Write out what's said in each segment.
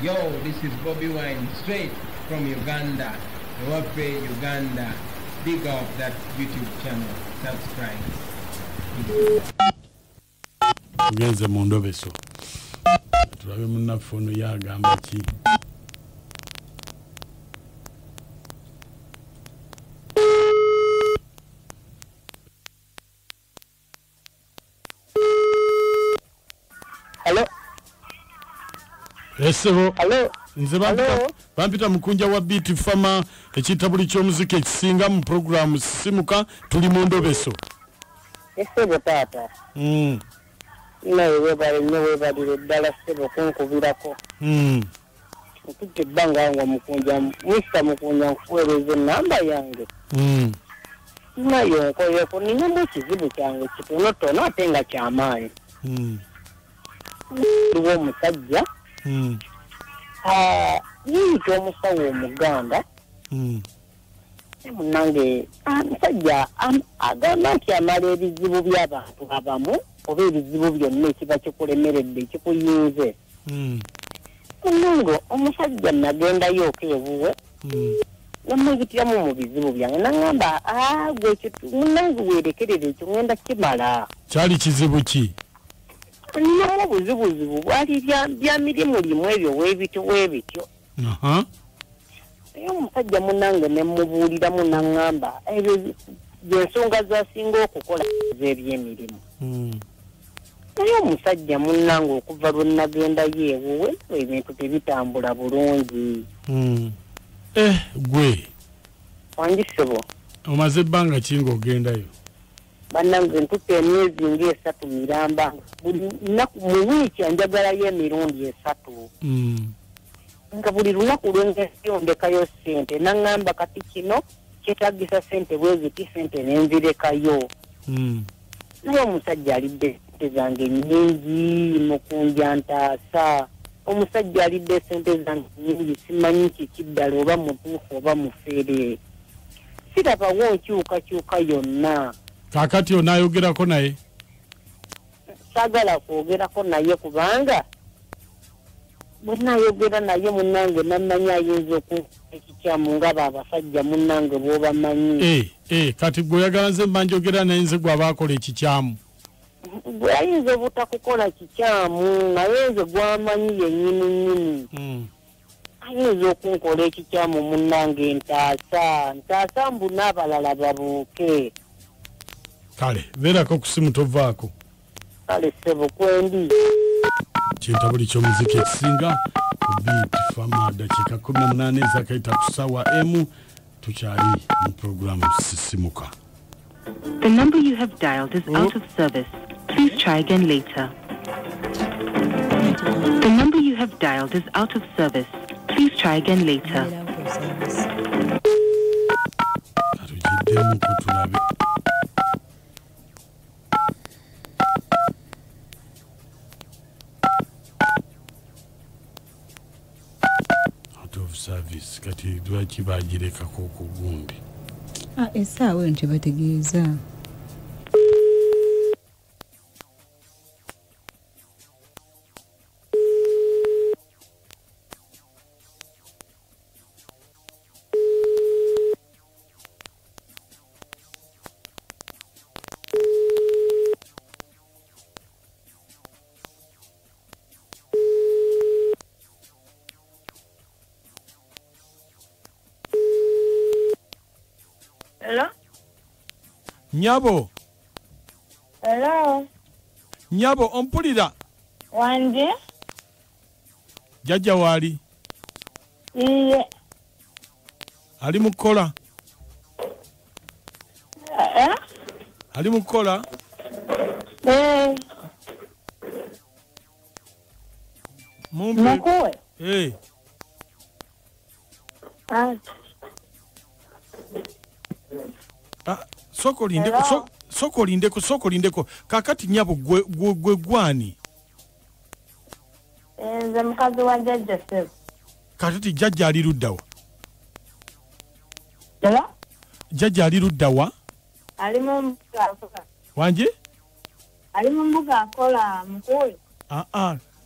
Yo, this is Bobi Wine, straight from Uganda. Ewaffe Uganda. Big up that YouTube channel. Subscribe. Tugenze mu ndobeso. Tulabe munnaffe ono yagamba ki. Hello. Esebo. Hello. Nze bampita mukunja wa Beat Farmer, ekitabuli ky'omuziki ekisinga mu programu Sisimuka, tuli mu ndobeso. Esebo taata. Naye webale nnyo, webalire ddala ssebo kunkubirako. Ntutte ebbanga nga mukunja, Mr. Mukunja nkuweereza ennamba yange. Naye nkoyeko ninamu ekizibu kyange kitonotono ate nga kyamaanyi. Waliwo omusajja yiyita omusawo omuganda. Munnange omusajja agamba nti amala ebizibu by'abantu abamu oba ebizibu byonna ekiba kikulemeredde ekikuyinze. Munnange omusajja nagendayo ewuwe namuyitiramu mu bizibu byange naŋŋamba gwe ekyo munnange weerekerere ekyo ŋŋenda kimala. Kyali kizibu ki? Ninamu obuzibuzibu bwali bya mirimu limu ebyo weebityo weebityo. Naye omusajja munnange ne mmubuuliramu naŋŋamba ebyo ensonga z'asinga okukola ez'ebyemirimu. Naye omusajja munnange okuva lwe nagendayo ewuwe ebintu tebitambula bulungi. Gwe. Wangi ssebo. Omaze ebbanga ki ng'ogendayo? Bannange ntutte emyezi ng'esatu miramba. Buli nnaku mu wiiki njagalayo emirundi esatu. Nga buli lunaku lwe ngendayo ndekayo ssente naŋŋamba kati kino kyetaagisa ssente bwe ziti ssente ne nzirekayo. Naye omusajja alidde ssente zange nnyingi mukunja ntaasa. Omusajja alidde ssente zange nnyingi simanyi kiki ddala oba mutuufu oba mufere. Sirabawo nkyukakyuka yonna. Kaakati onaayogerako naye? Saagala kwogerako naye kubanga bwe naayogera naye munnange nammanyi ayinza okunkola ekikyamu nga abo abasajja munnange bw'obamanyi. Kati gwe oyagala nze mba njogera naye nze gw'aba akola ekikyamu. Gwe ayinza obutakukola kikyamu naye nze gw'amanyi yennyini nnyini. Ayinza okunkola ekikyamu munnange ntaasa ntaasa mbu n'abalala babuuke. Kale beerako ku simu tovaako. Kale ssebo kwendi. Kintabuli ky'omuziki ekisinga ku Beat Farmer, dakiika 18 ezakayita ku ssaawa emu, tukyali mu programu Sisimuka. The number you have dialed is out of service. Please try again later. The number you have dialed is out of service. Please try again later. Katugiddemu tulabe. Out of service kati lwaki bagirekako ku gundi? Essaawa eno tebategeeza. Hello? Nyabo. Hello? Nyabo ompulira. Wanje? Jjajja waali? Iye. Ali mu kukola? Ali mu kukola? Mumpe. Mukuwe? Soko lindeko, soko lindeko. Kakati nyabo gwe gwani? Nze mukazi wa jjajja ssebo. Kakati jjajja ali ludda wa? Hello? Jjajja ali ludda wa? Ali mu mbuga akola. Wanje? Ali mu mbuga akola mukuwe.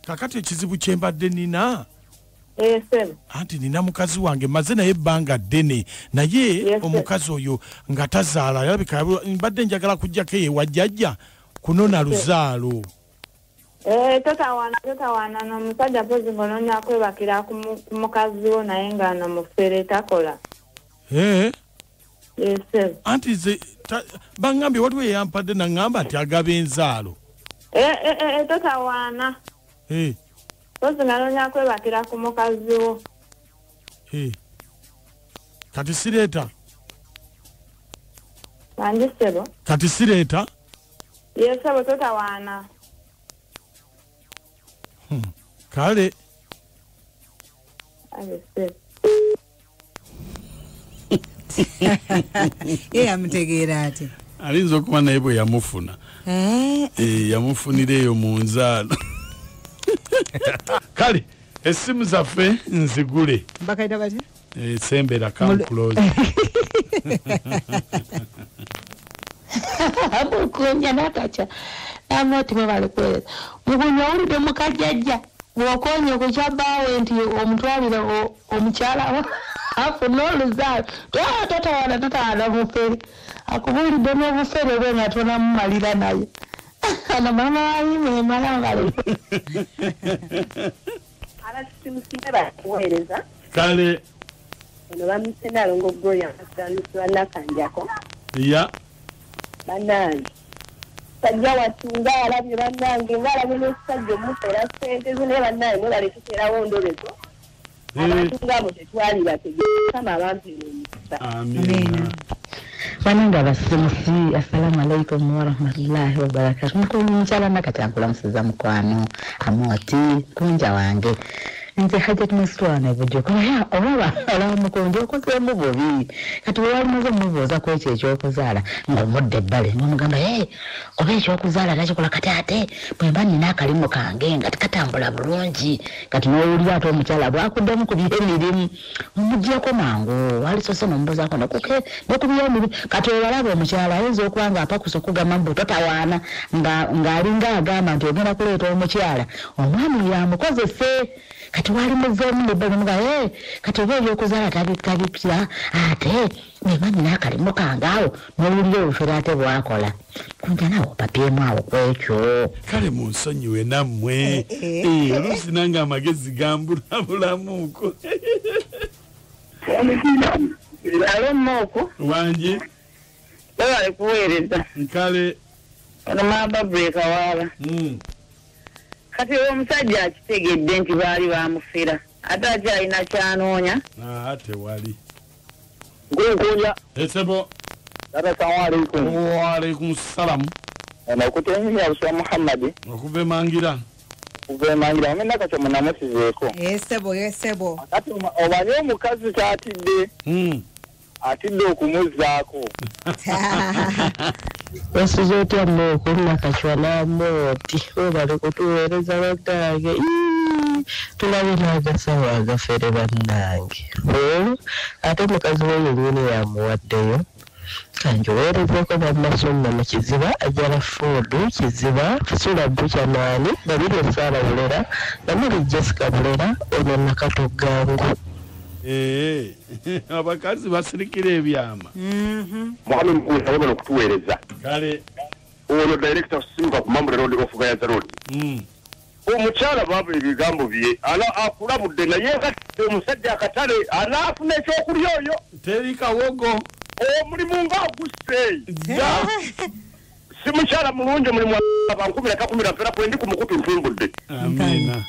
Kakati ekizibu kye mbadde nina. Anti nina mukazi wange maze naye ebbanga ddene naye omukazi oyo nga tazaala alabika mbadde njagala kujjako ewa jjajja kunona luzaalo. Totawaana n'omusajja mpozi ng'onoonya kwebakira ku mukazi wo naye nga nomufere takola. Anti nze baŋŋambye waliwo eyampadde naŋŋamba nti agaba enzaalo. Totawaana. Mpozi ng'onoonya kwebakira ku mukazi wo. Kati sireeta? Wangi ssebo. Kati sireeta? Ye ssebo totawaana. Kale. Ye yamutegeera ate. Ayinza okuba naye bwe yamufuna. Yamufunira eyo mu nzaalo. Kale essimu zaffe nzigule. Bakaita batya? Sembera come close. Mukunya nakacha. Namoti mwebale kuweereza. Mukunya owulidde mukajjajja bw'okoonye ku kya bbaawe nti omutwalire omukyala afune oluzaalo. Totawaana bufere. Akubuulidde n'obufere bwe nga tonamumalira naye. Ano maama wayime mala ngalo. Abasimusibe bakuweereza. Kale. Ono bamise Nalongo Gloria Nkasanuswa Nakanjako. Ya. Bannange. Sajja wattu nga alabye bannange ng'alabye n'ekisajja omufera ssente zo naye bannange mwebale tuteerawo ndobezo. Abantu ng'abo tetwali bategeera. Mukama abampeere omukisa. Amiina. Banange abasimusi, assalamu alaikum warahmatullahi wabarakatuh. Mukulu mukyala Nakati nkulamusiza mukwano Amooti kunja wange. Nze Hajat Muswana Bujuko olaba olaba mukunja okozeemu bubi. Kati wewalimaze omubuuza ku ekyo ekyokuzaala ng'omudda ebbali n'omugamba oba ekyokuzaala nakikola kati ate bwe mba nina akalimu kange nga tekatambula bulungi. Kati n'owulira ate omukyala bw'akuddamu ku by'emirimu omuggyeko mangu walisoose n'omubuuzaako ne ku by'emirimu. Kati olaba omukyala ayinza okuba ng'apakusa okugamba mbu totawaana ng'alinga agamba nti ogenda kuleeta omukyala omwami yamukozese. Kati wali muzeemu nebbali muga kati oba ebyokuzaala tabipya ate nemanyi n'akalimu kange awo n'owulira obufere ate bwakola. Kunja naawe opapyemu awo ku ekyo. Kale munsonyiwe nammwe. Oluusi nange amagezi gambulabulamuuko. Alo Moko. Wangi. Webale kuweereza. Nkale. Ono maama Babule Kawaala. Kati omusajja akitegedde nti baali bamufera ate akyalina kyanoonya. Tewali. Nkunkunya. Esebo. Assalamu alaikum. Wa alaikum salam. Nakutenyinya Buswa Muhammad. Okuva Mangira. Okuva Mangira amwe Nakati munamusizeeko. Esebo esebo. Kati omanyi omukazi kyatidde. Atidde okumuzzaako. Wasuze otya Moko Nakachwa n'Amooti webale kutuweereza bannange. Tulabye n'agasawo agafere bannange. Ate mukazi we yennyini yamuwaddeyo. Kanjiweerezeko bannasunna mu Kiziba, Ajala Fuudu Kiziba, Sula Bukyamaani, Babirye Sarah Bulera, Namuli Jessica Bulera, ono Nakato Gangu. Abakazi basirikira ebyama. Mwami mkulu webale okutuweereza. Kale. Ono director Simba ku Mambre Road of Gayaza Road. Omukyala baaba ebigambo bye akulabudde naye omusajja akatale anaafuna ekyokulya oyo. Teri kawogo. Omulimu ng'agusse. Si mukyala mulungi omulimu abankubira takumira mpeera kwe ndi ku mukutu ntumbudde. Amiina.